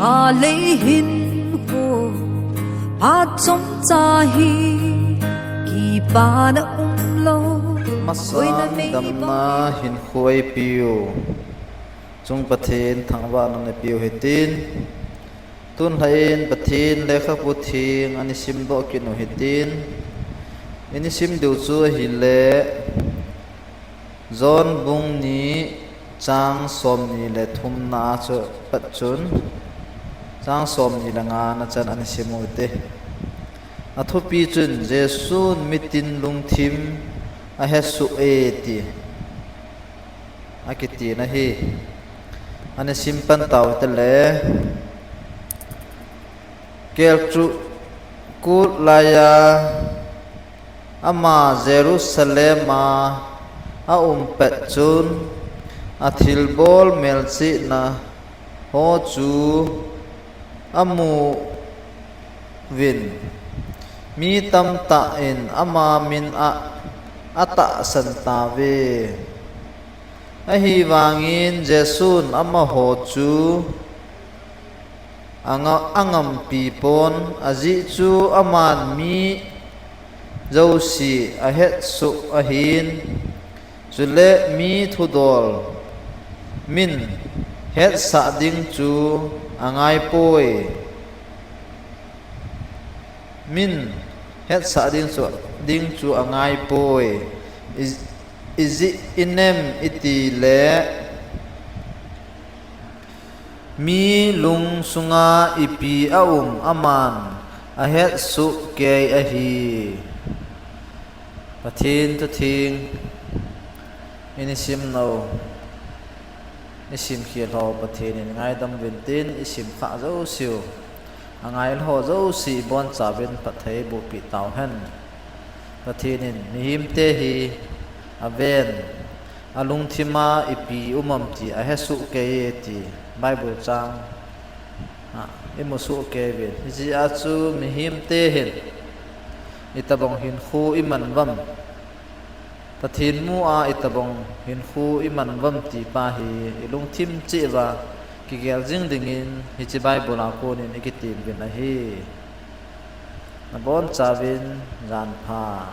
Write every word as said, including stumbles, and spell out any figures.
Alei hin ko phat chomcha hi kipana umlou. Masang damna hinkho eipiu chung Pathen thangvahna eipiu hitin. Tunlhah in Pathen lekhabu theng ana simdoh kit u hitin. Ana sim diu chu ahile John bung ni chang somni le thumna a chu pat chun chang somni le ngana chan ana sim u hite. Athupi chun Jesun mitin lungthim ahesoh e ti akitin ahi. Ana sim pan tau hite le. Kelchuh kut laiya ama Jerusalem a aum pet chun athilbol melchihna ho chu amu uvin, mi tamtah in ama min a atahsan tauve. Ahivangin Jesun amaho chu anga-, angampi pon, ajeh chu aman mi jouse ahetsoh ahin, chule mi thudol min hetsah ding chu angaipoi. Min hetsah ding chu, ding chu angaipoi. I, ijeh inem itile mi lung sunga ipi aum aman ahetsoh kei ahi. Pathen thutheng, ina simnau, isimkhel ho Pathen in ngaidam uvin tin, isimkhah jouseu, angailou ho jouse ibonchauvin phatthei eibohpeh tauhen. Pathen in mihemte hi aven, alungthima ipi um am ti ahesoh kei e ti Bible chang a imusoh kei uvin. Hijeh a chu mihemte hin itobang hinkho iman uvam, Pathen mu a itobang hinkho iman uvam ti pa hi ilungthim cheh uva kigel jing dingin hiche Bible a konin ikitem uvin ahi. Nabonchauvin jan pha.